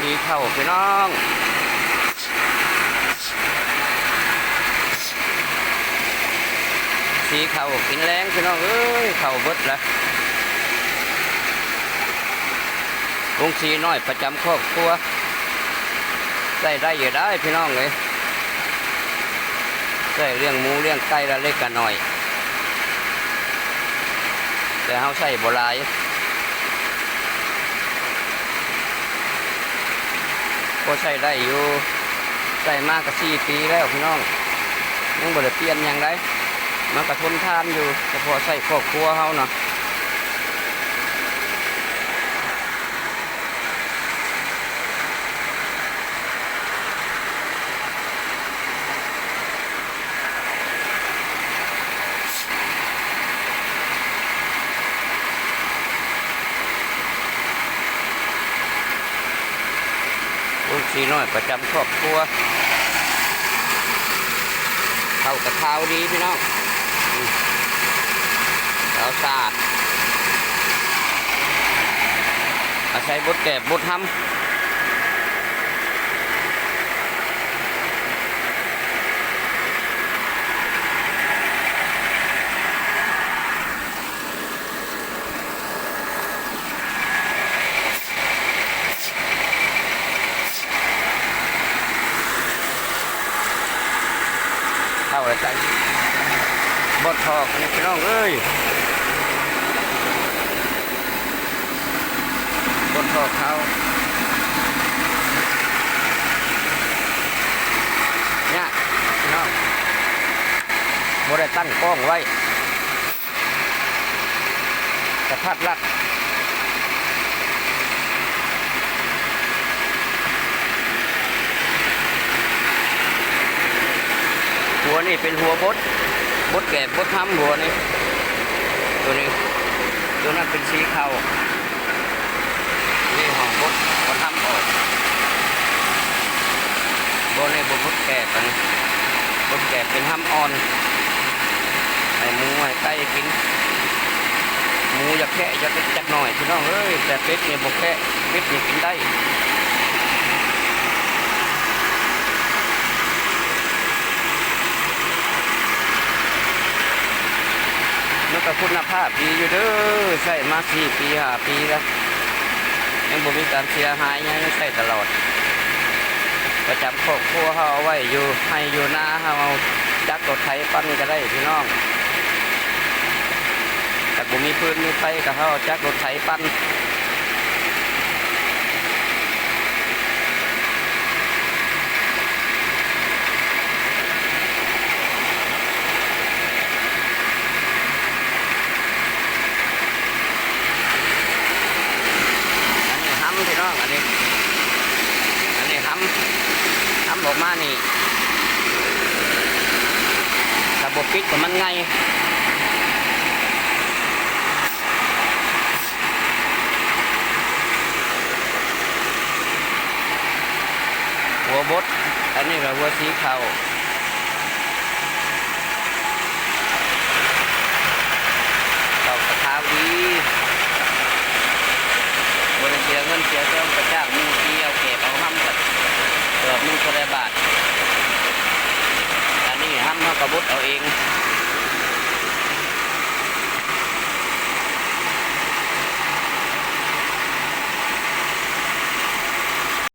ສີເຂົ້າພີ່ນ້ອງ ສີເຂົ້າກິນແລງພີ່ນ້ອງເອີຍ ເຂົ້າເບິດລະ ໂຮງສີນ້ອຍປະຈຳຄອບຄົວ ໃຊ້ໄດ້ຢູ່ໄດ໋ພີ່ນ້ອງເອີຍ ໃຊ້ລ້ຽງໝູລ້ຽງໄກ່ລະເລັກກະໜ້ອຍ ແຕ່ເຮົາໃຊ້ບໍ່ຫຼາຍ ພໍໃຊ້ໄດ້ຢູ່ ໃຊ້ມາກະສີ່ປີແລ້ວພີ່ນ້ອງ ຍັງບໍ່ໄດ້ປ່ຽນຫຍັງໃດ໋ ມັນກະທົນທານຢູ່ ສະເພາະໃຊ້ຄອບຄົວເຮົາເນາະ. ໂຮງສີນ້ອຍປະຈຳຄອບຄົວ ເຂົ້າກະຂາວດີພີ່ນ້ອງ ອືມ ຂາວສະອາດ ອາໄສບົດແກບບົດຮຳ. ເຂົ້າແລ້ວໃສ່ ບົດຖອກນີ້ພີ່ນ້ອງເອີຍ ບົດຖອກເຂົ້າ ຍາກພີ່ນ້ອງ ບໍ່ໄດ້ຕັ້ງກ້ອງໄວ້. ກະທັດລັດ ຫົວນີ້ເປັນຫົວບົດ ບົດແກບບົດຮຳ ຫົວນີ້ ໂຕນີ້ ໂຕນັ້ນເປັນສີເຂົ້າ. ນີ້ຫ້ອງບົດ ເຂົາທຳອອກ ບໍ່ ນີ້ບໍ່ບົດແກບ ອັນບົດແກບເປັນຮຳອ່ອນ ໃຫ້ໝູໃຫ້ໄກ່ກິນ ໝູຢາກແຄະຈັກ ຈັກໜ້ອຍພີ່ນ້ອງເອີຍ ແຕ່ເປັດນີ້ບໍ່ແຄະ ເປັດນີ້ກິນໄດ້. ມັນກະຄຸນນະພາບດີຢູ່ເດີ ໃຊ້ມາສີ່ປີຫ້າປີລະ ຍັງບໍ່ມີການເສຍຫາຍຫຍັງ ໃຊ້ຕະຫຼອດ ປະຈຳຄອບຄົວເຮົາ ເອົາໄວ້ຢູ່ໄຮ່ຢູ່ນາເຮົາ ຈັກລົດໄຖປັ່ນກະໄດ້ພີ່ນ້ອງ ຄັນບໍ່ມີຟືນມີໄຟກະເຮົາຈັກລົດໄຖປັ່ນ. ອັນນີ້ຮຳພີ່ນ້ອງ ອັນນີ້ ອັນນີ້ຮຳ ຮຳອອກມານີ້ ຖ້າບໍ່ປິດກະມັນໄງ່. ຫົວບົດ ອັນນີ້ກະຫົວສີເຂົ້າ ເຂົ້າກະຂາວດີ ບໍ່ໄດ້ເສຍເງິນເສຍທອງ ກະຈ້າງໝູ່ຕີເອົາແກບເອົາຮຳ ກະດອກໜຶ່ງເທົ່າໃດບາດ ອັນນີ້ຮຳເຮົາກະບົດເອົາເອງ.